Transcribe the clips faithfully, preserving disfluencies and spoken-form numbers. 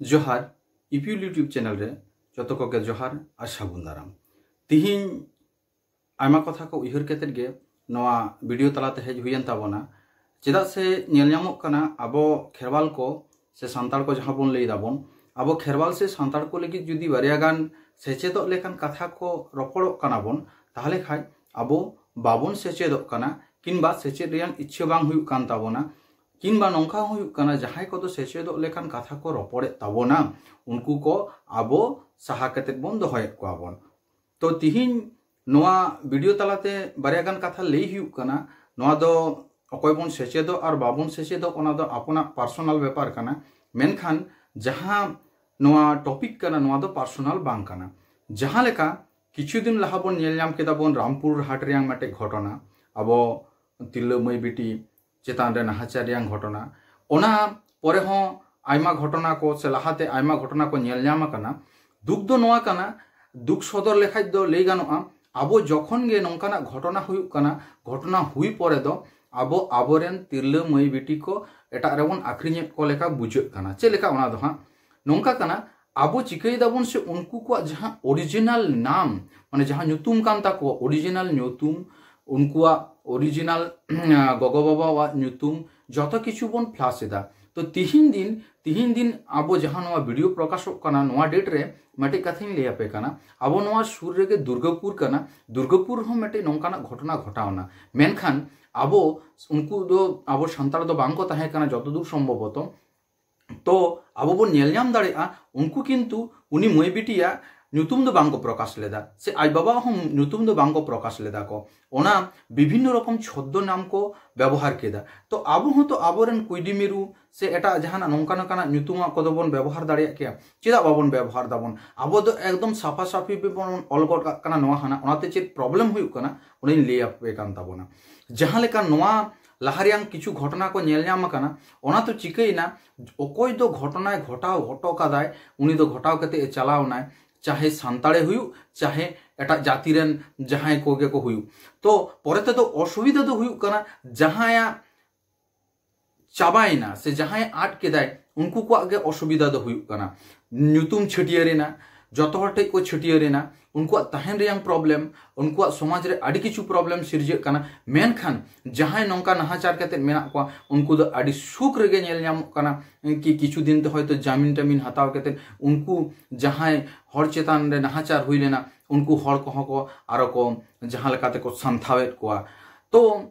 ᱡᱚᱦᱟᱨ, ᱤᱯᱤᱭᱩᱞ YouTube channel ᱨᱮ ᱡᱚᱛᱚ ᱠᱚᱜᱮ ᱡᱚᱦᱟᱨ ᱟᱨ ᱥᱟᱹᱜᱩᱱ ᱫᱟᱨᱟᱢ᱾ ᱛᱤᱦᱤᱧ ᱟᱭᱢᱟ ᱠᱟᱛᱷᱟ ᱠᱚ ᱩᱭᱦᱟᱹᱨ ᱠᱟᱛᱮᱫ ᱜᱮ ᱱᱚᱣᱟ ᱵᱷᱤᱰᱤᱭᱳ ᱛᱟᱞᱟᱛᱮ ᱦᱮᱡ ᱦᱩᱭᱮᱱ ᱛᱟᱵᱚᱱᱟ᱾ ᱪᱮᱫᱟᱜ ᱥᱮ ᱧᱮᱞ ᱧᱟᱢᱚᱜ ᱠᱟᱱᱟ, ᱟᱵᱚ ᱠᱷᱮᱨᱣᱟᱞ ᱠᱚ ᱥᱮ ᱥᱟᱱᱛᱟᱲ ᱠᱚ ᱡᱟᱦᱟᱸ ᱵᱚᱱ ᱞᱟᱹᱭ ᱫᱟᱵᱚᱱ, ᱟᱵᱚ ᱠᱷᱮᱨᱣᱟᱞ ᱥᱮ ᱥᱟᱱᱛᱟᱲ ᱠᱚ ᱞᱟᱹᱜᱤᱫ ᱡᱩᱫᱤ ᱵᱟᱨᱭᱟ ᱜᱟᱱ ᱥᱮᱪᱮᱫᱚᱜ ᱞᱮᱠᱟᱱ ᱠᱟᱛᱷᱟ ᱠᱚ ᱨᱚᱯᱚᱲᱚᱜ ᱠᱟᱱᱟ ᱵᱚᱱ, ᱛᱟᱦᱚᱞᱮ ᱠᱷᱟᱡ ᱟᱵᱚ ᱵᱟᱵᱚᱱ ᱥᱮᱪᱮᱫᱚᱜ ᱠᱟᱱᱟ, ᱠᱤᱝᱵᱟ ᱥᱮᱪᱮᱫ ᱨᱮᱭᱟᱜ ᱤᱪᱪᱷᱟᱹ ᱵᱟᱝ ᱦᱩᱭᱩᱜ ᱠᱟᱱ ᱛᱟᱵᱚᱱᱟ᱾ ᱠᱤᱝᱵᱟ ᱱᱚᱝᱠᱟ ᱦᱚᱸ ᱦᱩᱭᱩᱜ ᱠᱟᱱᱟ, ᱡᱟᱦᱟᱸᱭ ᱠᱚᱫᱚ ᱥᱮᱪᱮᱫᱚᱜ ᱞᱮᱠᱟᱱ ᱠᱟᱛᱷᱟ ᱠᱚ ᱨᱚᱯᱚᱲᱮᱫ ᱛᱟᱵᱚᱱᱟ, ᱩᱱᱠᱩ ᱠᱚ ᱟᱵᱚ ᱥᱟᱦᱟ ᱠᱟᱛᱮᱫ ᱵᱚᱱ ᱫᱚᱦᱚᱭᱮᱫ ᱠᱚᱣᱟ ᱵᱚᱱ᱾ ᱛᱚ ᱛᱤᱦᱤᱧ ᱱᱚᱣᱟ ᱵᱷᱤᱰᱤᱭᱳ ᱛᱟᱞᱟᱛᱮ ᱵᱟᱨᱭᱟ ᱜᱟᱱ ᱠᱟᱛᱷᱟ ᱞᱟᱹᱭ ᱦᱩᱭᱩᱜ ᱠᱟᱱᱟ᱾ ᱱᱚᱣᱟ ᱫᱚ ᱚᱠᱚᱭ ᱵᱚᱱ ᱥᱮᱪᱮᱫᱚᱜ ᱟᱨ ᱵᱟᱵᱚᱱ ᱥᱮᱪᱮᱫᱚᱜ, ᱚᱱᱟ ᱫᱚ ᱟᱯᱚᱱᱟᱜ ᱯᱟᱨᱥᱚᱱᱟᱞ ᱵᱮᱯᱟᱨ ᱠᱟᱱᱟ᱾ ᱢᱮᱱᱠᱷᱟᱱ ᱡᱟᱦᱟᱸ ᱱᱚᱣᱟ ᱴᱚᱯᱤᱠ ᱠᱟᱱᱟ, ᱱᱚᱣᱟ ᱫᱚ ᱯᱟᱨᱥᱚᱱᱟᱞ ᱵᱟᱝ ᱠᱟᱱᱟ᱾ ᱡᱟᱦᱟᱸ ᱞᱮᱠᱟ ᱠᱤᱪᱷᱩ ᱫᱤᱱ ᱞᱟᱦᱟ ᱵᱚᱱ ᱧᱮᱞ ᱧᱟᱢ ᱠᱮᱫᱟ ᱵᱚᱱ ᱨᱟᱢᱯᱩᱨ ᱦᱟᱴ ᱨᱮᱭᱟᱝ ᱢᱤᱫᱴᱮᱡ ᱜᱷᱚᱴᱚᱱᱟ, ᱟᱵᱚ ᱛᱤᱨᱞᱟᱹ ᱢᱟᱹᱭ ᱵᱤᱴᱤ ᱪᱮᱛᱟᱱ ᱨᱮ ᱱᱟᱦᱟᱪᱟᱨ ᱨᱮᱭᱟᱝ ᱜᱷᱚᱴᱚᱱᱟ᱾ ᱚᱱᱟ ᱯᱚᱨᱮ ᱦᱚᱸ ᱟᱭᱢᱟ ᱜᱷᱚᱴᱚᱱᱟ ᱠᱚ ᱥᱮ ᱞᱟᱦᱟᱛᱮ ᱟᱭᱢᱟ ᱜᱷᱚᱴᱚᱱᱟ ᱠᱚ ᱧᱮᱞ ᱧᱟᱢ ᱟᱠᱟᱱᱟ᱾ ᱫᱩᱠ ᱫᱚ ᱱᱚᱣᱟ ᱠᱟᱱᱟ, ᱫᱩᱠ ᱥᱚᱫᱚᱨ ᱞᱮᱠᱷᱟᱡ ᱫᱚ ᱞᱟᱹᱭ ᱜᱟᱱᱚᱜᱼᱟ, ᱟᱵᱚ ᱡᱚᱠᱷᱚᱱ ᱜᱮ ᱱᱚᱝᱠᱟᱱᱟᱜ ᱜᱷᱚᱴᱚᱱᱟ ᱦᱩᱭᱩᱜ ᱠᱟᱱᱟ, ᱜᱷᱚᱴᱚᱱᱟ ᱦᱩᱭ ᱯᱚᱨᱮ ᱫᱚ ᱟᱵᱚ ᱟᱵᱚᱨᱮᱱ ᱛᱤᱨᱞᱟᱹ ᱢᱟᱹᱭ ᱵᱤᱴᱤ ᱠᱚ ᱮᱴᱟᱜ ᱨᱮᱵᱚᱱ ᱟᱹᱠᱷᱨᱤᱧᱮᱫ ᱠᱚ ᱞᱮᱠᱟ ᱵᱩᱡᱷᱟᱹᱜ ᱠᱟᱱᱟ᱾ ᱪᱮᱫ ᱞᱮᱠᱟ? ᱚᱱᱟ ᱫᱚ ᱦᱟᱸᱜ ᱱᱚᱝᱠᱟ ᱠᱟᱱᱟ, ᱟᱵᱚ ᱪᱤᱠᱟᱹᱭ ᱫᱟᱵᱚᱱ ᱥᱮ ᱩᱱᱠᱩ ᱠᱚᱣᱟᱜ ᱡᱟᱦᱟᱸ ᱚᱨᱤᱡᱤᱱᱟᱞ ᱱᱟᱢ, ᱢᱟᱱᱮ ᱡᱟᱦᱟᱸ ᱧᱩᱛᱩᱢ ᱠᱟᱱ ᱛᱟᱠᱚᱣᱟ, ᱚᱨᱤᱡᱤᱱᱟᱞ ᱧᱩᱛᱩᱢ, ᱩᱱᱠᱩᱣᱟᱜ ᱚᱨᱤᱡᱤᱱᱟᱞ ᱜᱚᱜᱚ ᱵᱟᱵᱟᱣᱟᱜ ᱧᱩᱛᱩᱢ, ᱡᱚᱛᱚ ᱠᱤᱪᱷᱩ ᱵᱚᱱ ᱯᱷᱞᱟᱥ ᱮᱫᱟ᱾ ᱛᱚ ᱛᱤᱦᱤᱧ ᱫᱤᱱ, ᱛᱤᱦᱤᱧ ᱫᱤᱱ ᱟᱵᱚ ᱡᱟᱦᱟᱸ ᱱᱚᱣᱟ ᱵᱷᱤᱰᱤᱭᱳ ᱯᱨᱚᱠᱟᱥᱚᱜ ᱠᱟᱱᱟ, ᱱᱚᱣᱟ ᱰᱮᱴ ᱨᱮ ᱢᱤᱫᱴᱮᱡ ᱠᱟᱛᱷᱟᱧ ᱞᱟᱹᱭ ᱟᱯᱮ ᱠᱟᱱᱟ᱾ ᱟᱵᱚ ᱱᱚᱣᱟ ᱥᱩᱨ ᱨᱮᱜᱮ ᱫᱩᱨᱜᱟᱯᱩᱨ ᱠᱟᱱᱟ, ᱫᱩᱨᱜᱟᱯᱩᱨ ᱨᱮᱦᱚᱸ ᱢᱤᱫᱴᱮᱡ ᱱᱚᱝᱠᱟᱱᱟᱜ ᱜᱷᱚᱴᱚᱱᱟ ᱜᱷᱚᱴᱟᱣᱱᱟ᱾ ᱢᱮᱱᱠᱷᱟᱱ ᱟᱵᱚ ᱩᱱᱠᱩ ᱫᱚ, ᱟᱵᱚ ᱥᱟᱱᱛᱟᱲ ᱫᱚ ᱵᱟᱝ ᱠᱚ ᱛᱟᱦᱮᱸ ᱠᱟᱱᱟ ᱡᱚᱛᱚ ᱫᱩᱨ ᱥᱚᱢᱵᱷᱚᱵᱚᱛᱚ᱾ ᱛᱚ ᱟᱵᱚ ᱵᱚᱱ ᱧᱮᱞ ᱧᱟᱢ ᱫᱟᱲᱮᱭᱟᱜᱼᱟ, ᱩᱱᱠᱩ ᱠᱤᱱᱛᱩ ᱩᱱᱤ ᱢᱟᱹᱭ ᱵᱤᱴᱤᱭᱟᱜ ᱧᱩᱛᱩᱢ ᱫᱚ ᱵᱟᱝ ᱠᱚ ᱯᱨᱚᱠᱟᱥ ᱞᱮᱫᱟ, ᱥᱮ ᱟᱡ ᱵᱟᱵᱟᱣᱟᱜ ᱦᱚᱸ ᱧᱩᱛᱩᱢ ᱫᱚ ᱵᱟᱝ ᱠᱚ ᱯᱨᱚᱠᱟᱥ ᱞᱮᱫᱟ ᱠᱚ᱾ ᱚᱱᱟ ᱵᱤᱵᱷᱤᱱᱱᱚ ᱨᱚᱠᱚᱢ ᱪᱷᱚᱫᱽᱫᱚ ᱱᱟᱢ ᱠᱚ ᱵᱮᱵᱚᱦᱟᱨ ᱠᱮᱫᱟ᱾ ᱛᱚ ᱟᱵᱚ ᱦᱚᱸᱛᱚ ᱟᱵᱚᱨᱮᱱ ᱠᱩᱭᱰᱤ ᱢᱤᱨᱩ ᱥᱮ ᱮᱴᱟᱜ ᱡᱟᱦᱟᱱᱟᱜ ᱱᱚᱝᱠᱟ ᱱᱚᱝᱠᱟᱱᱟᱜ ᱧᱩᱛᱩᱢᱟᱜ ᱠᱚᱫᱚ ᱵᱚᱱ ᱵᱮᱵᱚᱦᱟᱨ ᱫᱟᱲᱮᱭᱟᱜ ᱠᱮᱭᱟ, ᱪᱮᱫᱟᱜ ᱵᱟᱵᱚᱱ ᱵᱮᱵᱚᱦᱟᱨ ᱫᱟᱵᱚᱱ? ᱟᱵᱚ ᱫᱚ ᱮᱠᱫᱚᱢ ᱥᱟᱯᱷᱟ ᱥᱟᱯᱷᱤ ᱵᱚᱱ ᱚᱞ ᱜᱚᱫ ᱠᱟᱜ ᱠᱟᱱᱟ ᱱᱚᱣᱟ ᱦᱟᱱᱟ, ᱚᱱᱟᱛᱮ ᱪᱮᱫ ᱯᱨᱚᱵᱞᱮᱢ ᱦᱩᱭᱩᱜ ᱠᱟᱱᱟ, ᱚᱱᱟᱧ ᱞᱟᱹᱭ ᱟᱯᱮ ᱠᱟᱱ ᱛᱟᱵᱚᱱᱟ᱾ ᱡᱟᱦᱟᱸ ᱞᱮᱠᱟ ᱱᱚᱣᱟ ᱞᱟᱦᱟ ᱨᱮᱭᱟᱝ ᱠᱤᱪᱷᱩ ᱜᱷᱚᱴᱚᱱᱟ ᱠᱚ ᱧᱮᱞ ᱧᱟᱢ ᱟᱠᱟᱱᱟ, ᱚᱱᱟ ᱛᱚ ᱪᱤᱠᱟᱹᱭᱮᱱᱟ, ᱚᱠᱚᱭ ᱫᱚ ᱜᱷᱚᱴᱚᱱᱟᱭ ᱜᱷᱚᱴᱟᱣ ᱦᱚᱴᱚ ᱠᱟᱫᱟᱭ, ᱩᱱᱤ ᱫᱚ ᱜᱷᱚᱴᱟᱣ ᱠᱟᱛᱮ ᱮ ᱪᱟᱞᱟᱣ ᱮᱱᱟᱭ, ᱪᱟᱦᱮ ᱥᱟᱱᱛᱟᱲᱮ ᱦᱩᱭᱩᱜ, ᱪᱟᱦᱮ ᱮᱴᱟᱜ ᱡᱟᱹᱛᱤ ᱨᱮᱱ ᱡᱟᱦᱟᱸᱭ ᱠᱚᱜᱮ ᱠᱚ ᱦᱩᱭᱩᱜ᱾ ᱛᱚ ᱯᱚᱨᱮ ᱛᱮᱫᱚ ᱚᱥᱩᱵᱤᱫᱷᱟ ᱫᱚ ᱦᱩᱭᱩᱜ ᱠᱟᱱᱟ, ᱡᱟᱦᱟᱸᱭᱟᱜ ᱪᱟᱵᱟᱭᱮᱱᱟ ᱥᱮ ᱡᱟᱦᱟᱸᱭ ᱟᱫ ᱠᱮᱫᱟᱭ, ᱩᱱᱠᱩ ᱠᱚᱣᱟᱜ ᱜᱮ ᱚᱥᱩᱵᱤᱫᱷᱟ ᱫᱚ ᱦᱩᱭᱩᱜ ᱠᱟᱱᱟ᱾ ᱧᱩᱛᱩᱢ ᱪᱷᱟᱹᱴᱭᱟᱹᱨ ᱮᱱᱟ, ᱡᱚᱛᱚ ᱦᱚᱲ ᱴᱷᱮᱱ ᱠᱚ ᱪᱷᱟᱹᱴᱭᱟᱹᱨ ᱮᱱᱟ, ᱩᱱᱠᱩᱣᱟᱜ ᱛᱟᱦᱮᱱ ᱨᱮᱭᱟᱝ problem, ᱩᱱᱠᱩᱣᱟᱜ ᱥᱚᱢᱟᱡᱽ ᱨᱮ ᱟᱹᱰᱤ ᱠᱤᱪᱷᱩ problem ᱥᱤᱨᱡᱟᱹᱜ ᱠᱟᱱᱟ᱾ ᱢᱮᱱᱠᱷᱟᱱ ᱡᱟᱦᱟᱸᱭ ᱱᱚᱝᱠᱟ ᱱᱟᱦᱟᱪᱟᱨ ᱠᱟᱛᱮ ᱢᱮᱱᱟᱜ ᱠᱚᱣᱟ, ᱩᱱᱠᱩ ᱫᱚ ᱟᱹᱰᱤ ᱥᱩᱠ ᱨᱮᱜᱮ ᱧᱮᱞ ᱧᱟᱢᱚᱜ ᱠᱟᱱᱟ᱾ ᱠᱤ ᱠᱤᱪᱷᱩ ᱫᱤᱱ ᱛᱮ ᱦᱚᱭᱛᱳ ᱡᱟᱢᱤᱱ ᱴᱟᱢᱤᱱ ᱦᱟᱛᱟᱣ ᱠᱟᱛᱮ ᱩᱱᱠᱩ ᱡᱟᱦᱟᱸᱭ ᱦᱚᱲ ᱪᱮᱛᱟᱱ ᱨᱮ ᱱᱟᱦᱟᱪᱟᱨ ᱦᱩᱭ ᱞᱮᱱᱟ, ᱩᱱᱠᱩ ᱦᱚᱲ ᱠᱚᱦᱚᱸ ᱠᱚ ᱟᱨᱚ ᱠᱚ ᱡᱟᱦᱟᱸ ᱞᱮᱠᱟ ᱛᱮᱠᱚ ᱥᱟᱢᱴᱷᱟᱣᱮᱫ ᱠᱚᱣᱟ᱾ ᱛᱚ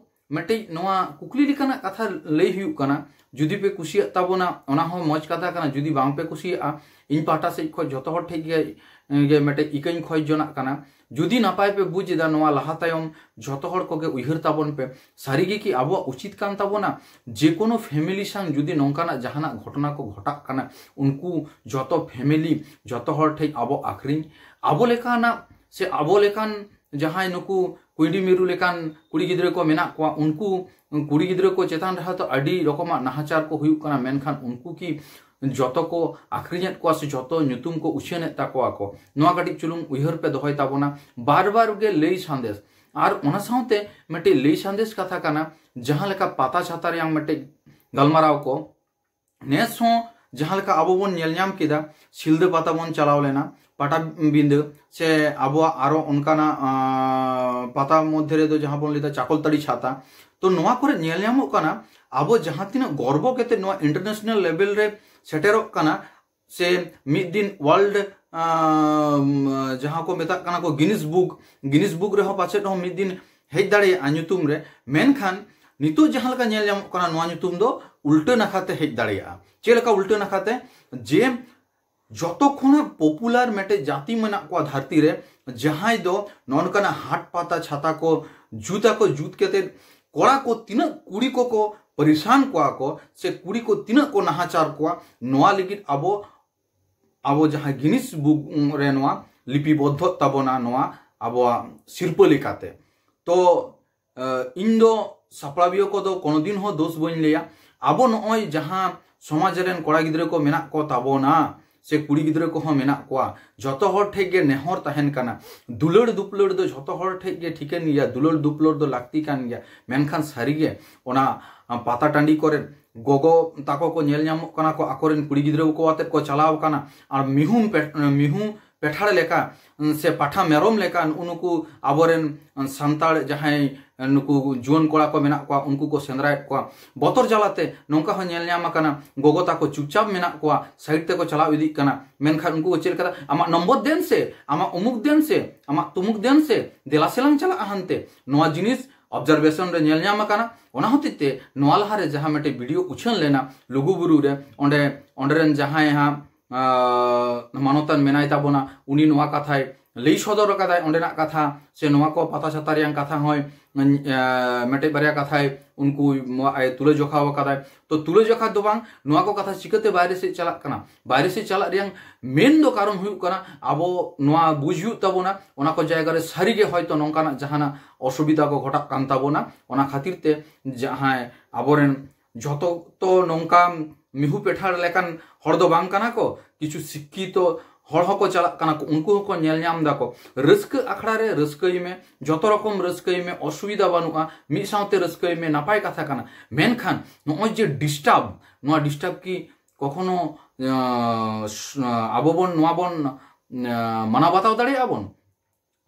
ᱢᱤᱫᱴᱤᱡ ᱱᱚᱣᱟ ᱠᱩᱠᱞᱤ ᱞᱮᱠᱟᱱᱟᱜ ᱠᱟᱛᱷᱟ ᱞᱟᱹᱭ ᱦᱩᱭᱩᱜ ᱠᱟᱱᱟ, ᱡᱩᱫᱤ ᱯᱮ ᱠᱩᱥᱤᱭᱟᱜ ᱛᱟᱵᱚᱱᱟ, ᱚᱱᱟ ᱦᱚᱸ ᱢᱚᱡᱽ ᱠᱟᱛᱷᱟ ᱠᱟᱱᱟ᱾ ᱡᱩᱫᱤ ᱵᱟᱝ ᱯᱮ ᱠᱩᱥᱤᱭᱟᱜᱼᱟ, ᱤᱧ ᱯᱟᱦᱴᱟ ᱥᱮᱫ ᱠᱷᱚᱱ ᱡᱚᱛᱚ ᱦᱚᱲ ᱴᱷᱮᱱ ᱜᱮ, ᱜᱮ ᱢᱤᱫᱴᱤᱡ ᱤᱠᱟᱹᱧ ᱠᱷᱚᱡᱽ ᱡᱚᱱᱟᱜ ᱠᱟᱱᱟ᱾ ᱡᱩᱫᱤ ᱱᱟᱯᱟᱭ ᱯᱮ ᱵᱩᱡᱽ ᱮᱫᱟ, ᱱᱚᱣᱟ ᱞᱟᱦᱟ ᱛᱟᱭᱚᱢ ᱡᱚᱛᱚ ᱦᱚᱲ ᱠᱚᱜᱮ ᱩᱭᱦᱟᱹᱨ ᱛᱟᱵᱚᱱ ᱯᱮ᱾ ᱥᱟᱹᱨᱤ ᱜᱮ ᱠᱤ ᱟᱵᱚᱣᱟᱜ ᱩᱪᱤᱛ ᱠᱟᱱ ᱛᱟᱵᱚᱱᱟ? ᱡᱮ ᱠᱳᱱᱳ family ᱥᱟᱝ ᱡᱩᱫᱤ ᱱᱚᱝᱠᱟᱱᱟᱜ ᱡᱟᱦᱟᱱᱟᱜ ᱜᱷᱚᱴᱚᱱᱟ ᱠᱚ ᱜᱷᱚᱴᱟᱜ ᱠᱟᱱᱟ, ᱩᱱᱠᱩ ᱡᱚᱛᱚ family, ᱡᱚᱛᱚ ᱦᱚᱲ ᱴᱷᱮᱱ ᱟᱵᱚ ᱟᱠᱷᱨᱤᱧ, ᱟᱵᱚ ᱞᱮᱠᱟᱱᱟᱜ ᱥᱮ ᱟᱵᱚ ᱞᱮᱠᱟᱱ ᱡᱟᱦᱟᱸᱭ ᱱᱩᱠᱩ ᱠᱩᱸᱭᱰᱤ ᱢᱤᱨᱩ ᱞᱮᱠᱟᱱ ᱠᱩᱲᱤ ᱜᱤᱫᱽᱨᱟᱹ ᱠᱚ ᱢᱮᱱᱟᱜ ᱠᱚᱣᱟ, ᱩᱱᱠᱩ ᱠᱩᱲᱤ ᱜᱤᱫᱽᱨᱟᱹ ᱠᱚ ᱪᱮᱛᱟᱱ ᱨᱮᱦᱚᱸ ᱛᱚ ᱟᱹᱰᱤ ᱨᱚᱠᱚᱢᱟᱜ ᱱᱟᱦᱟᱪᱟᱨ ᱠᱚ ᱦᱩᱭᱩᱜ ᱠᱟᱱᱟ᱾ ᱢᱮᱱᱠᱷᱟᱱ ᱩᱱᱠᱩ ᱠᱤ ᱡᱚᱛᱚ ᱠᱚ ᱟᱠᱷᱨᱤᱧᱮᱫ ᱠᱚᱣᱟ ᱥᱮ ᱡᱚᱛᱚ ᱧᱩᱛᱩᱢ ᱠᱚ ᱩᱪᱷᱟᱹᱱᱮᱫ ᱛᱟᱠᱚᱣᱟ ᱠᱚ? ᱱᱚᱣᱟ ᱠᱟᱹᱴᱤᱡ ᱪᱩᱞᱩᱝ ᱩᱭᱦᱟᱹᱨ ᱯᱮ ᱫᱚᱦᱚᱭ ᱛᱟᱵᱚᱱᱟ᱾ ᱵᱟᱨ ᱵᱟᱨ ᱜᱮ ᱞᱟᱹᱭ ᱥᱟᱸᱫᱮᱥ, ᱟᱨ ᱚᱱᱟ ᱥᱟᱶᱛᱮ ᱢᱤᱫᱴᱤᱡ ᱞᱟᱹᱭ ᱥᱟᱸᱫᱮᱥ ᱠᱟᱛᱷᱟ ᱠᱟᱱᱟ, ᱡᱟᱦᱟᱸ ᱞᱮᱠᱟ ᱯᱟᱛᱟ ᱪᱷᱟᱛᱟ ᱨᱮᱭᱟᱝ ᱢᱤᱫᱴᱤᱡ ᱜᱟᱞᱢᱟᱨᱟᱣ ᱠᱚ, ᱱᱮᱥ ᱦᱚᱸ ᱡᱟᱦᱟᱸ ᱞᱮᱠᱟ ᱟᱵᱚ ᱵᱚᱱ ᱧᱮᱞ ᱧᱟᱢ ᱠᱮᱫᱟ, ᱥᱤᱞᱫᱟᱹ ᱯᱟᱛᱟ ᱵᱚᱱ ᱪᱟᱞᱟᱣ ᱞᱮᱱᱟ, ᱯᱟᱴᱟᱵᱤᱸᱫᱟᱹ, ᱥᱮ ᱟᱵᱚᱣᱟᱜ ᱟᱨᱚ ᱚᱱᱠᱟᱱᱟᱜ, ᱟᱸ, ᱯᱟᱛᱟ ᱢᱚᱫᱽᱫᱷᱮ ᱨᱮᱫᱚ ᱡᱟᱦᱟᱸ ᱵᱚᱱ ᱞᱟᱹᱭᱫᱟ ᱪᱟᱠᱚᱞᱛᱟᱹᱲᱤ ᱪᱷᱟᱛᱟ᱾ ᱛᱚ ᱱᱚᱣᱟ ᱠᱚᱨᱮ ᱧᱮᱞ ᱧᱟᱢᱚᱜ ᱠᱟᱱᱟ, ᱟᱵᱚ ᱡᱟᱦᱟᱸ ᱛᱤᱱᱟᱹᱜ ᱜᱚᱨᱵᱚ ᱠᱟᱛᱮ ᱱᱚᱣᱟ international level ᱨᱮ ᱥᱮᱴᱮᱨᱚᱜ ᱠᱟᱱᱟ, ᱥᱮ ᱢᱤᱫ ᱫᱤᱱ world, ᱟᱸ, ᱡᱟᱦᱟᱸ ᱠᱚ ᱢᱮᱛᱟᱜ ᱠᱟᱱᱟ ᱠᱚ Guinness Book, Guinness Book ᱨᱮᱦᱚᱸ ᱯᱟᱪᱮᱫ ᱦᱚᱸ ᱢᱤᱫ ᱫᱤᱱ ᱦᱮᱡ ᱫᱟᱲᱮᱭᱟᱜᱼᱟ ᱧᱩᱛᱩᱢ ᱨᱮ᱾ ᱢᱮᱱᱠᱷᱟᱱ ᱱᱤᱛᱚᱜ ᱡᱟᱦᱟᱸ ᱞᱮᱠᱟ ᱧᱮᱞ ᱧᱟᱢᱚᱜ ᱠᱟᱱᱟ, ᱱᱚᱣᱟ ᱧᱩᱛᱩᱢ ᱫᱚ ᱩᱞᱴᱟᱹ ᱱᱟᱠᱷᱟ ᱛᱮ ᱦᱮᱡ ᱫᱟᱲᱮᱭᱟᱜᱼᱟ᱾ ᱪᱮᱫ ᱞᱮᱠᱟ ᱩᱞᱴᱟᱹ ᱱᱟᱠᱷᱟ ᱛᱮ? ᱡᱮ ᱡᱚᱛᱚ ᱠᱷᱚᱱᱟᱜ popular ᱢᱤᱫᱴᱮᱡ ᱡᱟᱹᱛᱤ ᱢᱮᱱᱟᱜ ᱠᱚᱣᱟ ᱫᱷᱟᱹᱨᱛᱤ ᱨᱮ, ᱡᱟᱦᱟᱸᱭ ᱫᱚ ᱱᱚᱜᱼᱚ ᱱᱚᱝᱠᱟᱱᱟᱜ ᱦᱟᱴ ᱯᱟᱛᱟ ᱪᱷᱟᱛᱟ ᱠᱚ ᱡᱩᱛ ᱟᱠᱚ, ᱡᱩᱛ ᱠᱟᱛᱮᱫ ᱠᱚᱲᱟ ᱠᱚ ᱛᱤᱱᱟᱹᱜ ᱠᱩᱲᱤ ᱠᱚᱠᱚ ᱯᱟᱨᱤᱥᱟᱱ ᱠᱚᱣᱟ ᱠᱚ ᱥᱮ ᱠᱩᱲᱤ ᱠᱚ ᱛᱤᱱᱟᱹᱜ ᱠᱚ ᱱᱟᱦᱟᱪᱟᱨ ᱠᱚᱣᱟ, ᱱᱚᱣᱟ ᱞᱟᱹᱜᱤᱫ ᱟᱵᱚ, ᱟᱵᱚ ᱡᱟᱦᱟᱸ Guinness Book ᱨᱮ ᱱᱚᱣᱟ ᱞᱤᱯᱤᱵᱚᱫᱽᱫᱷᱚᱜ ᱛᱟᱵᱚᱱᱟ, ᱱᱚᱣᱟ ᱟᱵᱚᱣᱟᱜ ᱥᱤᱨᱯᱟᱹ ᱞᱮᱠᱟᱛᱮ᱾ ᱛᱚ ᱟᱸ, ᱤᱧ ᱫᱚ ᱥᱟᱯᱲᱟᱣᱤᱭᱟᱹ ᱠᱚᱫᱚ ᱠᱳᱱᱳ ᱫᱤᱱ ᱦᱚᱸ ᱫᱳᱥ ᱵᱟᱹᱧ ᱞᱟᱹᱭᱟ᱾ ᱟᱵᱚ ᱱᱚᱜᱼᱚᱭ ᱡᱟᱦᱟᱸ ᱥᱚᱢᱟᱡᱽ ᱨᱮᱱ ᱠᱚᱲᱟ ᱜᱤᱫᱽᱨᱟᱹ ᱠᱚ ᱢᱮᱱᱟᱜ ᱠᱚ ᱛᱟᱵᱚᱱᱟ ᱥᱮ ᱠᱩᱲᱤ ᱜᱤᱫᱽᱨᱟᱹ ᱠᱚᱦᱚᱸ ᱢᱮᱱᱟᱜ ᱠᱚᱣᱟ, ᱡᱚᱛᱚ ᱦᱚᱲ ᱴᱷᱮᱡ ᱜᱮ ᱱᱮᱦᱚᱨ ᱛᱟᱦᱮᱱ ᱠᱟᱱᱟ᱾ ᱫᱩᱞᱟᱹᱲ ᱫᱩᱯᱞᱟᱹᱲ ᱫᱚ ᱡᱚᱛᱚ ᱦᱚᱲ ᱴᱷᱮᱡ ᱜᱮ ᱴᱷᱤᱠᱟᱹᱱ ᱜᱮᱭᱟ, ᱫᱩᱞᱟᱹᱲ ᱫᱩᱯᱞᱟᱹᱲ ᱫᱚ ᱞᱟᱹᱠᱛᱤ ᱠᱟᱱ ᱜᱮᱭᱟ᱾ ᱢᱮᱱᱠᱷᱟᱱ ᱥᱟᱹᱨᱤᱜᱮ ᱚᱱᱟ, ᱟᱸ, ᱯᱟᱛᱟ ᱴᱟᱺᱰᱤ ᱠᱚᱨᱮ ᱜᱚᱜᱚ ᱛᱟᱠᱚ ᱠᱚ ᱧᱮᱞ ᱧᱟᱢᱚᱜ ᱠᱟᱱᱟ ᱠᱚ, ᱟᱠᱚᱨᱮᱱ ᱠᱩᱲᱤ ᱜᱤᱫᱽᱨᱟᱹ ᱠᱚ ᱟᱛᱮᱫ ᱠᱚ ᱪᱟᱞᱟᱣ ᱟᱠᱟᱱᱟ᱾ ᱟᱨ ᱢᱤᱦᱩ ᱯᱮ-, ᱢᱤᱦᱩ ᱯᱮᱴᱷᱟᱲ ᱞᱮᱠᱟ, ᱥᱮ ᱯᱟᱴᱷᱟ ᱢᱮᱨᱚᱢ ᱞᱮᱠᱟ ᱱᱩᱜᱼᱩ ᱱᱩᱠᱩ ᱟᱵᱚᱨᱮᱱ ᱥᱟᱱᱛᱟᱲ ᱡᱟᱦᱟᱸᱭ ᱱᱩᱠᱩ ᱡᱩᱣᱟᱹᱱ ᱠᱚᱲᱟ ᱠᱚ ᱢᱮᱱᱟᱜ ᱠᱚᱣᱟ, ᱩᱱᱠᱩ ᱠᱚ ᱥᱮᱸᱫᱽᱨᱟᱭᱮᱫ ᱠᱚᱣᱟ᱾ ᱵᱚᱛᱚᱨ ᱡᱟᱞᱟᱛᱮ ᱱᱚᱝᱠᱟ ᱦᱚᱸ ᱧᱮᱞ ᱧᱟᱢ ᱟᱠᱟᱱᱟ, ᱜᱚᱜᱚ ᱛᱟᱠᱚ ᱪᱩᱯᱪᱟᱯ ᱢᱮᱱᱟᱜ ᱠᱚᱣᱟ, ᱥᱟᱭᱤᱰ ᱛᱮᱠᱚ ᱪᱟᱞᱟᱣ ᱤᱫᱤᱜ ᱠᱟᱱᱟ᱾ ᱢᱮᱱᱠᱷᱟᱱ ᱩᱱᱠᱩ ᱠᱚ ᱪᱮᱫ ᱞᱮᱠᱟ, "ᱟᱢᱟᱜ ᱱᱚᱢᱵᱚᱨ ᱫᱮᱱ ᱥᱮ, ᱟᱢᱟᱜ ᱩᱢᱩᱠ ᱫᱮᱱ ᱥᱮ, ᱟᱢᱟᱜ ᱛᱩᱢᱩᱠ ᱫᱮᱱ ᱥᱮ, ᱫᱮᱞᱟ ᱥᱮᱞᱟᱝ ᱪᱟᱞᱟᱜᱼᱟ ᱦᱟᱱᱛᱮ᱾" ᱱᱚᱣᱟ ᱡᱤᱱᱤᱥ ᱚᱵᱡᱟᱨᱵᱷᱮᱥᱚᱱ ᱨᱮ ᱧᱮᱞ ᱧᱟᱢ ᱟᱠᱟᱱᱟ᱾ ᱚᱱᱟ ᱦᱚᱛᱮᱡ ᱛᱮ ᱱᱚᱣᱟ ᱞᱟᱦᱟᱨᱮ ᱡᱟᱦᱟᱸ ᱢᱤᱫᱴᱮᱡ ᱵᱷᱤᱰᱤᱭᱳ ᱩᱪᱷᱟᱹᱱ ᱞᱮᱱᱟ ᱞᱩᱜᱩᱵᱩᱨᱩ ᱨᱮ, ᱚᱸᱰᱮ, ᱚᱸᱰᱮ ᱨᱮᱱ ᱡᱟᱦᱟᱸᱭ ᱦᱟᱸᱜ, ᱟᱸ, ᱢᱟᱱᱚᱛᱟᱱ ᱢᱮᱱᱟᱭ ᱛᱟᱵᱚᱱᱟ, ᱩᱱᱤ ᱱᱚᱣᱟ ᱠᱟᱛᱷᱟᱭ ᱞᱟᱹᱭ ᱥᱚᱫᱚᱨ ᱟᱠᱟᱫᱟᱭ, ᱚᱸᱰᱮᱱᱟᱜ ᱠᱟᱛᱷᱟ ᱥᱮ ᱱᱚᱣᱟ ᱠᱚ ᱯᱟᱛᱟ ᱪᱷᱟᱛᱟ ᱨᱮᱭᱟᱜ ᱠᱟᱛᱷᱟ ᱦᱚᱸᱭ, ᱟᱸ, ᱢᱤᱫᱴᱮᱡ ᱵᱟᱨᱭᱟ ᱠᱟᱛᱷᱟᱭ ᱩᱱᱠᱩ ᱱᱚᱣᱟ ᱮ ᱛᱩᱞᱟᱹ ᱡᱚᱠᱷᱟ ᱟᱠᱟᱫᱟᱭ᱾ ᱛᱚ ᱛᱩᱞᱟᱹ ᱡᱚᱠᱷᱟ ᱫᱚ ᱵᱟᱝ, ᱱᱚᱣᱟ ᱠᱚ ᱠᱟᱛᱷᱟ ᱪᱤᱠᱟᱹᱛᱮ ᱵᱟᱭᱨᱮ ᱥᱮᱫ ᱪᱟᱞᱟᱜ ᱠᱟᱱᱟ? ᱵᱟᱭᱨᱮ ᱥᱮᱫ ᱪᱟᱞᱟᱜ ᱨᱮᱭᱟᱜ ᱢᱮᱱ ᱫᱚ ᱠᱟᱨᱚᱱ ᱦᱩᱭᱩᱜ ᱠᱟᱱᱟ, ᱟᱵᱚ ᱱᱚᱣᱟ ᱵᱩᱡᱽ ᱦᱩᱭᱩᱜ ᱛᱟᱵᱚᱱᱟ, ᱚᱱᱟ ᱠᱚ ᱡᱟᱭᱜᱟ ᱨᱮ ᱥᱟᱹᱨᱤᱜᱮ ᱦᱚᱭᱛᱚ ᱱᱚᱝᱠᱟᱱᱟᱜ ᱡᱟᱦᱟᱱᱟᱜ ᱚᱥᱩᱵᱤᱫᱷᱟ ᱠᱚ ᱜᱷᱚᱴᱟᱜ ᱠᱟᱱ ᱛᱟᱵᱚᱱᱟ᱾ ᱚᱱᱟ ᱠᱷᱟᱹᱛᱤᱨ ᱛᱮ ᱡᱟᱦᱟᱸᱭ ᱟᱵᱚᱨᱮᱱ ᱡᱷᱚᱛᱚ ᱛᱚ ᱱᱚᱝᱠᱟ ᱢᱤᱦᱩ ᱯᱮᱴᱷᱟᱲ ᱞᱮᱠᱟᱱ ᱦᱚᱲ ᱫᱚ ᱵᱟᱝ ᱠᱟᱱᱟ ᱠᱚ, ᱠᱤᱪᱷᱩ ᱥᱤᱠᱠᱷᱤᱛᱚ ᱦᱚᱲ ᱦᱚᱸᱠᱚ ᱪᱟᱞᱟᱜ ᱠᱟᱱᱟ ᱠᱚ, ᱩᱱᱠᱩ ᱦᱚᱸᱠᱚ ᱧᱮᱞ ᱧᱟᱢ ᱫᱟᱠᱚ᱾ ᱨᱟᱹᱥᱠᱟᱹ ᱟᱠᱷᱲᱟ ᱨᱮ ᱨᱟᱹᱥᱠᱟᱹᱭ ᱢᱮ, ᱡᱚᱛᱚ ᱨᱚᱠᱚᱢ ᱨᱟᱹᱥᱠᱟᱹᱭ ᱢᱮ, ᱚᱥᱩᱵᱤᱫᱷᱟ ᱵᱟᱹᱱᱩᱜᱼᱟ, ᱢᱤᱫ ᱥᱟᱶᱛᱮ ᱨᱟᱹᱥᱠᱟᱹᱭ ᱢᱮ, ᱱᱟᱯᱟᱭ ᱠᱟᱛᱷᱟ ᱠᱟᱱᱟ᱾ ᱢᱮᱱᱠᱷᱟᱱ ᱱᱚᱜᱼᱚᱭ ᱡᱮ ᱰᱤᱥᱴᱟᱨᱵ, ᱱᱚᱣᱟ ᱰᱤᱥᱴᱟᱨᱵ ᱠᱤ ᱠᱚᱠᱷᱚᱱᱳ, ᱟᱸ, ᱥ-, ᱟᱵᱚ ᱵᱚᱱ ᱱᱚᱣᱟ ᱵᱚᱱ, ᱟᱸ, ᱢᱟᱱᱟᱣ ᱵᱟᱛᱟᱣ ᱫᱟᱲᱮᱭᱟᱜᱼᱟ ᱵᱚᱱ?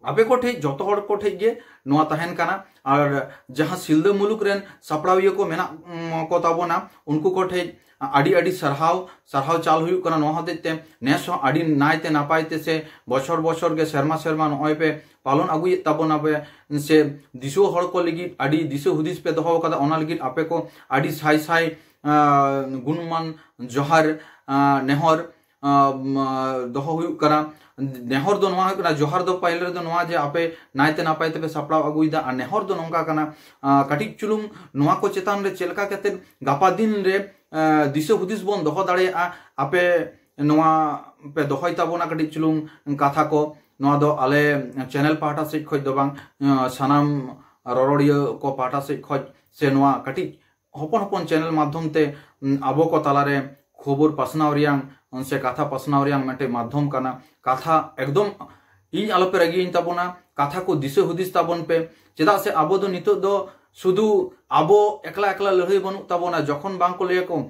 ᱟᱯᱮ ᱠᱚ ᱴᱷᱮᱡ, ᱡᱚᱛᱚ ᱦᱚᱲ ᱠᱚ ᱴᱷᱮᱡ ᱜᱮ ᱱᱚᱣᱟ ᱛᱟᱦᱮᱱ ᱠᱟᱱᱟ᱾ ᱟᱨ ᱡᱟᱦᱟᱸ ᱥᱤᱞᱫᱟᱹ ᱢᱩᱞᱩᱠ ᱨᱮᱱ ᱥᱟᱯᱲᱟᱣᱤᱭᱟᱹ ᱠᱚ ᱢᱮᱱᱟᱜ, ᱩᱢ, ᱠᱚ ᱛᱟᱵᱚᱱᱟ, ᱩᱱᱠᱩ ᱠᱚ ᱴᱷᱮᱡ ᱟᱹᱰᱤ ᱟᱹᱰᱤ ᱥᱟᱨᱦᱟᱣ, ᱥᱟᱨᱦᱟᱣ ᱪᱟᱞ ᱦᱩᱭᱩᱜ ᱠᱟᱱᱟ᱾ ᱱᱚᱣᱟ ᱦᱚᱛᱮᱡ ᱛᱮ ᱱᱮᱥ ᱦᱚᱸ ᱟᱹᱰᱤ ᱱᱟᱭᱛᱮ ᱱᱟᱯᱟᱭ ᱛᱮ ᱥᱮ ᱵᱚᱪᱷᱚᱨ ᱵᱚᱪᱷᱚᱨ ᱜᱮ, ᱥᱮᱨᱢᱟ ᱥᱮᱨᱢᱟ ᱱᱚᱜᱼᱚᱭ ᱯᱮ ᱯᱟᱞᱚᱱ ᱟᱹᱜᱩᱭᱮᱫ ᱛᱟᱵᱚᱱᱟ ᱯᱮ, ᱥᱮ ᱫᱤᱥᱩᱣᱟᱹ ᱦᱚᱲ ᱠᱚ ᱞᱟᱹᱜᱤᱫ ᱟᱹᱰᱤ ᱫᱤᱥᱟᱹ ᱦᱩᱫᱤᱥ ᱯᱮ ᱫᱚᱦᱚ ᱟᱠᱟᱫᱟ, ᱚᱱᱟ ᱞᱟᱹᱜᱤᱫ ᱟᱯᱮ ᱠᱚ ᱟᱹᱰᱤ ᱥᱟᱭ ᱥᱟᱭ, ᱟᱸ, ᱜᱩᱱᱢᱟᱱ ᱡᱚᱦᱟᱨ, ᱟᱸ, ᱱᱮᱦᱚᱨ, ᱟᱸ, ᱢᱟ, ᱫᱚᱦᱚ ᱦᱩᱭᱩᱜ ᱠᱟᱱᱟ᱾ ᱱᱮᱦᱚᱨ ᱫᱚ ᱱᱚᱣᱟ ᱦᱩᱭᱩᱜ ᱠᱟᱱᱟ, ᱡᱚᱦᱟᱨ ᱫᱚ ᱯᱟᱹᱦᱤᱞ ᱨᱮᱫᱚ ᱱᱚᱣᱟ ᱡᱮ ᱟᱯᱮ ᱱᱟᱭᱛᱮ ᱱᱟᱯᱟᱭ ᱛᱮᱯᱮ ᱥᱟᱯᱲᱟᱣ ᱟᱹᱜᱩᱭᱮᱫᱟ, ᱟᱨ ᱱᱮᱦᱚᱨ ᱫᱚ ᱱᱚᱝᱠᱟ ᱠᱟᱱᱟ, ᱟᱸ, ᱠᱟᱹᱴᱤᱡ ᱪᱩᱞᱩᱝ ᱱᱚᱣᱟ ᱠᱚ ᱪᱮᱛᱟᱱ ᱨᱮ ᱪᱮᱫ ᱞᱮᱠᱟ ᱠᱟᱛᱮ ᱜᱟᱯᱟ ᱫᱤᱱ ᱨᱮ, ᱟᱸ, ᱫᱤᱥᱟᱹ ᱦᱩᱫᱤᱥ ᱵᱚᱱ ᱫᱚᱦᱚ ᱫᱟᱲᱮᱭᱟᱜᱼᱟ, ᱟᱯᱮ ᱱᱚᱣᱟ ᱯᱮ ᱫᱚᱦᱚᱭ ᱛᱟᱵᱚᱱᱟ ᱠᱟᱹᱴᱤᱡ ᱪᱩᱞᱩᱝ ᱠᱟᱛᱷᱟ ᱠᱚ᱾ ᱱᱚᱣᱟ ᱫᱚ ᱟᱞᱮ ᱪᱮᱱᱮᱞ ᱯᱟᱦᱴᱟ ᱥᱮᱫ ᱠᱷᱚᱡ ᱫᱚ ᱵᱟᱝ, ᱟᱸ, ᱥᱟᱱᱟᱢ ᱨᱚᱨᱚᱲᱤᱭᱟᱹ ᱠᱚ ᱯᱟᱦᱴᱟ ᱥᱮᱫ ᱠᱷᱚᱡ ᱥᱮ ᱱᱚᱣᱟ ᱠᱟᱹᱴᱤᱡ ᱦᱚᱯᱚᱱ ᱦᱚᱯᱚᱱ ᱪᱮᱱᱮᱞ ᱢᱟᱫᱽᱫᱷᱚᱢ ᱛᱮ, ᱩᱢ, ᱟᱵᱚ ᱠᱚ ᱛᱟᱞᱟᱨᱮ ᱠᱷᱚᱵᱚᱨ ᱯᱟᱥᱱᱟᱣ ᱨᱮᱭᱟᱝ, ᱩᱢ, ᱥᱮ ᱠᱟᱛᱷᱟ ᱯᱟᱥᱱᱟᱣ ᱨᱮᱭᱟᱝ ᱢᱤᱫᱴᱮᱡ ᱢᱟᱫᱽᱫᱷᱚᱢ ᱠᱟᱱᱟ᱾ ᱠᱟᱛᱷᱟ ᱮᱠᱫᱚᱢ ᱤᱧ ᱟᱞᱚᱯᱮ ᱨᱟᱹᱜᱤᱭᱟᱹᱧ ᱛᱟᱵᱚᱱᱟ, ᱠᱟᱛᱷᱟ ᱠᱚ ᱫᱤᱥᱟᱹ ᱦᱩᱫᱤᱥ ᱛᱟᱵᱚᱱ ᱯᱮ᱾ ᱪᱮᱫᱟᱜ ᱥᱮ ᱟᱵᱚ ᱫᱚ ᱱᱤᱛᱚᱜ ᱫᱚ ᱥᱩᱫᱷᱩ ᱟᱵᱚ ᱮᱠᱞᱟ ᱮᱠᱞᱟ ᱞᱟᱹᱲᱦᱟᱹᱭ ᱵᱟᱹᱱᱩᱜ ᱛᱟᱵᱚᱱᱟ᱾ ᱡᱚᱠᱷᱚᱱ ᱵᱟᱝ ᱠᱚ ᱞᱟᱹᱭᱟᱠᱚ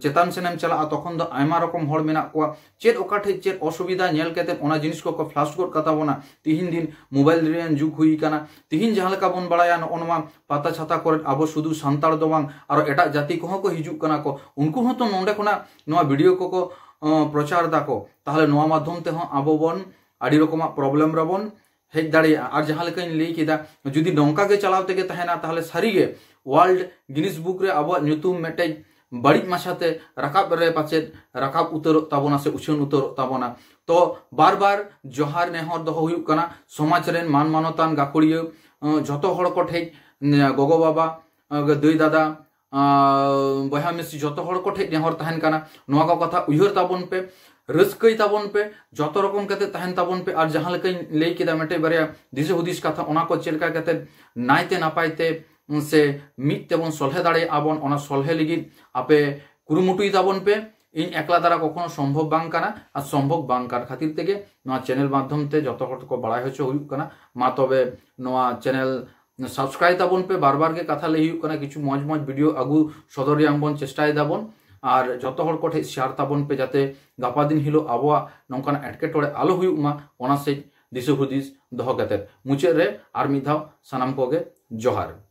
ᱪᱮᱛᱟᱱ ᱥᱮᱱᱮᱢ ᱪᱟᱞᱟᱜᱼᱟ, ᱛᱚᱠᱷᱚᱱ ᱫᱚ ᱟᱭᱢᱟ ᱨᱚᱠᱚᱢ ᱦᱚᱲ ᱢᱮᱱᱟᱜ ᱠᱚᱣᱟ᱾ ᱪᱮᱫ ᱚᱠᱟ ᱴᱷᱮᱡ ᱪᱮᱫ ᱚᱥᱩᱵᱤᱫᱷᱟ ᱧᱮᱞ ᱠᱟᱛᱮ ᱚᱱᱟ ᱡᱤᱱᱤᱥ ᱠᱚᱠᱚ ᱯᱷᱞᱟᱥ ᱜᱚᱫ ᱠᱟᱛᱟ ᱵᱚᱱᱟ᱾ ᱛᱤᱦᱤᱧ ᱫᱤᱱ ᱢᱳᱵᱟᱭᱤᱞ ᱨᱮᱭᱟᱜ ᱡᱩᱜᱽ ᱦᱩᱭ ᱟᱠᱟᱱᱟ᱾ ᱛᱤᱦᱤᱧ ᱡᱟᱦᱟᱸ ᱞᱮᱠᱟ ᱵᱚᱱ ᱵᱟᱲᱟᱭᱟ, ᱱᱚᱜᱼᱚ ᱱᱚᱣᱟ ᱯᱟᱛᱟ ᱪᱷᱟᱛᱟ ᱠᱚᱨᱮ ᱟᱵᱚ ᱥᱩᱫᱷᱩ ᱥᱟᱱᱛᱟᱲ ᱫᱚ ᱵᱟᱝ, ᱟᱨᱚ ᱮᱴᱟᱜ ᱡᱟᱹᱛᱤ ᱠᱚᱦᱚᱸ ᱠᱚ ᱦᱤᱡᱩᱜ ᱠᱟᱱᱟ ᱠᱚ᱾ ᱩᱱᱠᱩ ᱦᱚᱸᱛᱚ ᱱᱚᱰᱮ ᱠᱷᱚᱱᱟᱜ ᱱᱚᱣᱟ ᱵᱷᱤᱰᱤᱭᱳ ᱠᱚᱠᱚ ᱚ, ᱯᱨᱚᱪᱟᱨ ᱫᱟᱠᱚ᱾ ᱛᱟᱦᱚᱞᱮ ᱱᱚᱣᱟ ᱢᱟᱫᱽᱫᱷᱚᱢ ᱛᱮᱦᱚᱸ ᱟᱵᱚ ᱵᱚᱱ ᱟᱹᱰᱤ ᱨᱚᱠᱚᱢᱟᱜ ᱯᱨᱚᱵᱞᱮᱢ ᱨᱮᱵᱚᱱ ᱦᱮᱡ ᱫᱟᱲᱮᱭᱟᱜᱼᱟ᱾ ᱟᱨ ᱡᱟᱦᱟᱸ ᱞᱮᱠᱟᱧ ᱞᱟᱹᱭ ᱠᱮᱫᱟ, ᱡᱩᱫᱤ ᱱᱚᱝᱠᱟ ᱜᱮ ᱪᱟᱞᱟᱣ ᱛᱮᱜᱮ ᱛᱟᱦᱮᱱᱟ, ᱛᱟᱦᱚᱞᱮ ᱥᱟᱹᱨᱤᱜᱮ ᱣᱟᱨᱞᱰ ᱜᱤᱱᱤᱥ ᱵᱩᱠ ᱨᱮ ᱟᱵᱚᱣᱟᱜ ᱧᱩᱛᱩᱢ ᱢᱤᱫᱴᱮᱡ ᱵᱟᱹᱲᱤᱡ ᱢᱟᱪᱷᱟᱛᱮ ᱨᱟᱠᱟᱵ ᱨᱮ ᱯᱟᱪᱮᱫ ᱨᱟᱠᱟᱵ ᱩᱛᱟᱹᱨᱚᱜ ᱛᱟᱵᱚᱱᱟ ᱥᱮ ᱩᱪᱷᱟᱹᱱ ᱩᱛᱟᱹᱨᱚᱜ ᱛᱟᱵᱚᱱᱟ᱾ ᱛᱚ ᱵᱟᱨ ᱵᱟᱨ ᱡᱚᱦᱟᱨ ᱱᱮᱦᱚᱨ ᱫᱚᱦᱚ ᱦᱩᱭᱩᱜ ᱠᱟᱱᱟ ᱥᱚᱢᱟᱡᱽ ᱨᱮᱱ ᱢᱟᱱ ᱢᱟᱱᱚᱛᱟᱱ ᱜᱟᱹᱠᱷᱩᱲᱤᱭᱟᱹ, ᱟᱸ, ᱡᱷᱚᱛᱚ ᱦᱚᱲ ᱠᱚ ᱴᱷᱮᱡ, ᱟᱸ, ᱜᱚᱜᱚ ᱵᱟᱵᱟ, ᱟᱸ, ᱫᱟᱹᱭ ᱫᱟᱫᱟ, ᱟᱸ, ᱵᱚᱭᱦᱟ ᱢᱤᱥᱤ ᱡᱷᱚᱛᱚ ᱦᱚᱲ ᱠᱚ ᱴᱷᱮᱡ ᱱᱮᱦᱚᱨ ᱛᱟᱦᱮᱱ ᱠᱟᱱᱟ, ᱱᱚᱣᱟ ᱠᱚ ᱠᱟᱛᱷᱟ ᱩᱭᱦᱟᱹᱨ ᱛᱟᱵᱚᱱ ᱯᱮ, ᱨᱟᱹᱥᱠᱟᱹᱭ ᱛᱟᱵᱚᱱ ᱯᱮ, ᱡᱷᱚᱛᱚ ᱨᱚᱠᱚᱢ ᱠᱟᱛᱮ ᱛᱟᱦᱮᱱ ᱛᱟᱵᱚᱱ ᱯᱮ᱾ ᱟᱨ ᱡᱟᱦᱟᱸ ᱞᱮᱠᱟᱧ ᱞᱟᱹᱭ ᱠᱮᱫᱟ ᱢᱤᱫᱴᱮᱡ ᱵᱟᱨᱭᱟ ᱫᱤᱥᱟᱹ ᱦᱩᱫᱤᱥ ᱠᱟᱛᱷᱟ, ᱚᱱᱟ ᱠᱚ ᱪᱮᱫ ᱞᱮᱠᱟ ᱠᱟᱛᱮ ᱱᱟᱭᱛᱮ ᱱᱟᱯᱟᱭ ᱛᱮ, ᱩᱸ, ᱥᱮ ᱢᱤᱫ ᱛᱮᱵᱚᱱ ᱥᱚᱞᱦᱮ ᱫᱟᱲᱮᱭᱟᱜᱼᱟ ᱵᱚᱱ, ᱚᱱᱟ ᱥᱚᱞᱦᱮ ᱞᱟᱹᱜᱤᱫ ᱟᱯᱮ ᱠᱩᱨᱩᱢᱩᱴᱩᱭ ᱛᱟᱵᱚᱱ ᱯᱮ᱾ ᱤᱧ ᱮᱠᱞᱟ ᱫᱟᱨᱟ ᱠᱚᱠᱷᱚᱱᱳ ᱥᱚᱢᱵᱷᱚᱵ ᱵᱟᱝ ᱠᱟᱱᱟ, ᱟᱨ ᱥᱚᱢᱵᱷᱚᱵ ᱵᱟᱝ ᱠᱟᱱ ᱠᱷᱟᱹᱛᱤᱨ ᱛᱮᱜᱮ ᱱᱚᱣᱟ ᱪᱮᱱᱮᱞ ᱢᱟᱫᱽᱫᱷᱚᱢ ᱛᱮ ᱡᱚᱛᱚ ᱦᱚᱲ ᱠᱚ ᱵᱟᱲᱟᱭ ᱦᱚᱪᱚ ᱦᱩᱭᱩᱜ ᱠᱟᱱᱟ᱾ ᱢᱟ ᱛᱚᱵᱮ ᱱᱚᱣᱟ ᱪᱮᱱᱮᱞ ᱥᱟᱵᱥᱠᱨᱟᱭᱤᱵ ᱛᱟᱵᱚᱱ ᱯᱮ᱾ ᱵᱟᱨ ᱵᱟᱨ ᱜᱮ ᱠᱟᱛᱷᱟ ᱞᱟᱹᱭ ᱦᱩᱭᱩᱜ ᱠᱟᱱᱟ, ᱠᱤᱪᱷᱩ ᱢᱚᱡᱽ ᱢᱚᱡᱽ ᱵᱷᱤᱰᱤᱭᱳ ᱟᱹᱜᱩ ᱥᱚᱫᱚᱨ ᱨᱮᱭᱟᱜ ᱵᱚᱱ ᱪᱮᱥᱴᱟᱭ ᱫᱟᱵᱚᱱ᱾ ᱟᱨ ᱡᱚᱛᱚ ᱦᱚᱲ ᱠᱚ ᱴᱷᱮᱡ ᱥᱮᱭᱟᱨ ᱛᱟᱵᱚᱱ ᱯᱮ, ᱡᱟᱛᱮ ᱜᱟᱯᱟ ᱫᱤᱱ ᱦᱤᱞᱳᱜ ᱟᱵᱚᱣᱟᱜ ᱱᱚᱝᱠᱟᱱᱟᱜ ᱮᱴᱠᱮᱴᱚᱬᱮ ᱟᱞᱚ ᱦᱩᱭᱩᱜ ᱢᱟ, ᱚᱱᱟ ᱥᱮᱫ ᱫᱤᱥᱟᱹ ᱦᱩᱫᱤᱥ ᱫᱚᱦᱚ ᱠᱟᱛᱮ᱾ ᱢᱩᱪᱟᱹᱫ ᱨᱮ ᱟᱨ ᱢᱤᱫ ᱫᱷᱟᱣ ᱥᱟᱱᱟᱢ ᱠᱚᱜᱮ ᱡᱚᱦᱟᱨ᱾